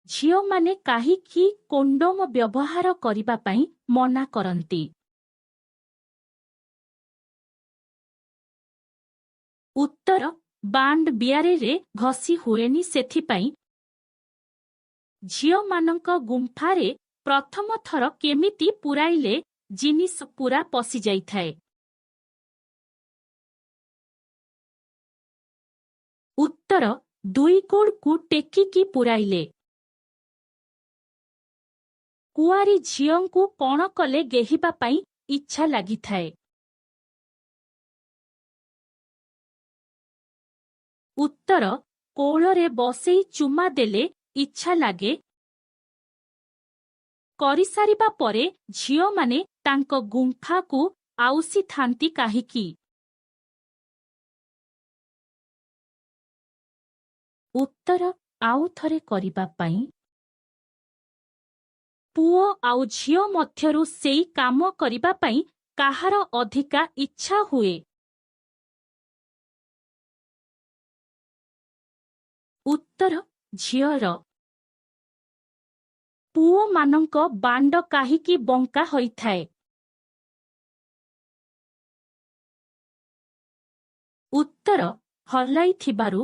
ଝିଅମାନେ କାହିଁକି କଣ୍ଡୋମ ବ୍ୟବହାର କରିବା ପାଇଁ ମନା କରନ୍ତି? ଉତ୍ତର, ବାଣ୍ଡ ବିଆରରେ ଘଷି ହୁଏନି, ସେଥିପାଇଁ। ଝିଅମାନଙ୍କ ଗୁମ୍ଫାରେ ପ୍ରଥମ ଥର କେମିତି ପୁରାଇଲେ ଜିନିଷ ପୁରା ପଶିଯାଇଥାଏ? ଉତ୍ତର, ଦୁଇ ଗୋଡ଼କୁ ଟେକିକି ପୁରାଇଲେ। କୁଆରୀ ଝିଅଙ୍କୁ କଣ କଲେ ଗେହିବା ପାଇଁ ଇଚ୍ଛା ଲାଗିଥାଏ? ଉତ୍ତର, କୋଳରେ ବସେଇ ଚୁମା ଦେଲେ ଇଚ୍ଛା ଲାଗେ। କରିସାରିବା ପରେ ଝିଅମାନେ ତାଙ୍କ ଗୁମ୍ଫାକୁ ଆଉସିଥାନ୍ତି କାହିଁକି? ଉତ୍ତର, ଆଉ ଥରେ କରିବା ପାଇଁ। ପୁଅ ଆଉ ଝିଅ ମଧ୍ୟରୁ ସେଇ କାମ କରିବା ପାଇଁ କାହାର ଅଧିକା ଇଚ୍ଛା ହୁଏ? ଉତ୍ତର, ଝିଅର। ପୁଅମାନଙ୍କ ବାଣ୍ଡ କାହିଁକି ବଙ୍କା ହୋଇଥାଏ? ଉତ୍ତର, ହଲାଇଥିବାରୁ।